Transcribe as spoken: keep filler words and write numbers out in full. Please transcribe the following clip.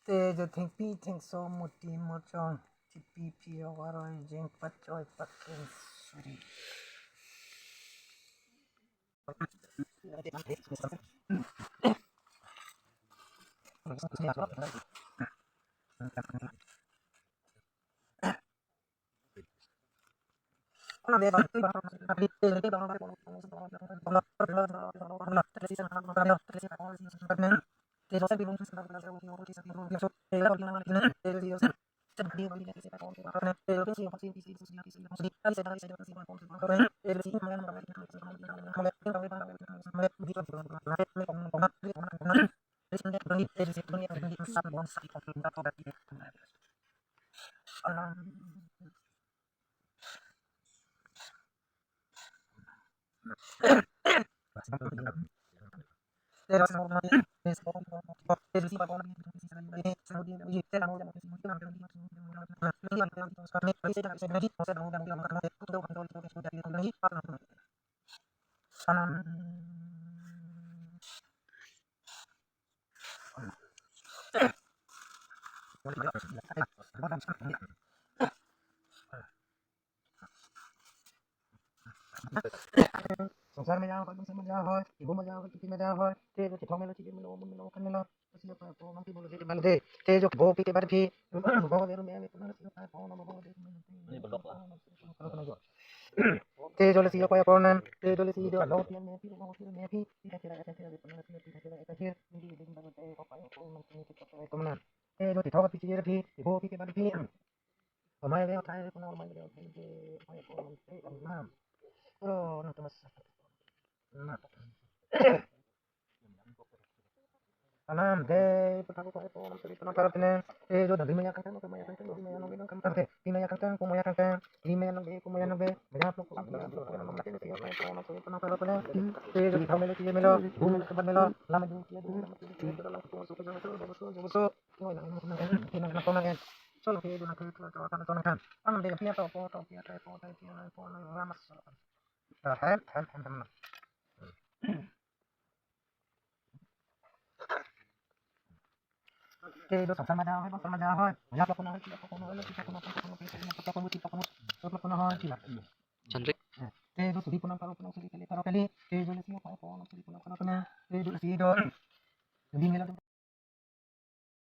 Te jo thengpi thengso moti mojong chipi pi awaroi jeng pachoi paken suri. Songsar maja hoi, songsar maja hoi, ibu maja hoi, kiki maja hoi, te jo chithong melo, chili melo, mun melo, kan melo, te jo bo pi ke bar phi, bo melo, melo, melo, melo, te jo lesi jo koya konan, te jo lesi jo lo tian me phi, lo tian me phi, tira tira eta tira de pernah tira tira eta tira, ni di ding bang te ko pa ko nang ni kita ko konan. Te jo chithong pi chili phi, ibu pi ke bar phi. Amai le othai ko amai le othai ke amai ko amai te anam. Ro na to mas. Na. Anam de pata ko ko nam sari pata para tene. Te jo dali maya kangkang ko maya kangkang dali maya nong kangkang te. Di maya kangkang ko maya kangkang. Di maya nong be ko maya nong be. Maya ko ko ko nam sari pata para tene. Te jo di thau melo ti melo. Bu melo ke ban melo. Lama du ti du. Te jo songsar maja hoi, songsar maja hoi. Maya ko ko nam sari pata para tene. Chandrik. Te jo suri punam paro punam suri kali paro kali. Te jo lesi ko ko nam sari pata para tene. Te jo lesi do. Di melo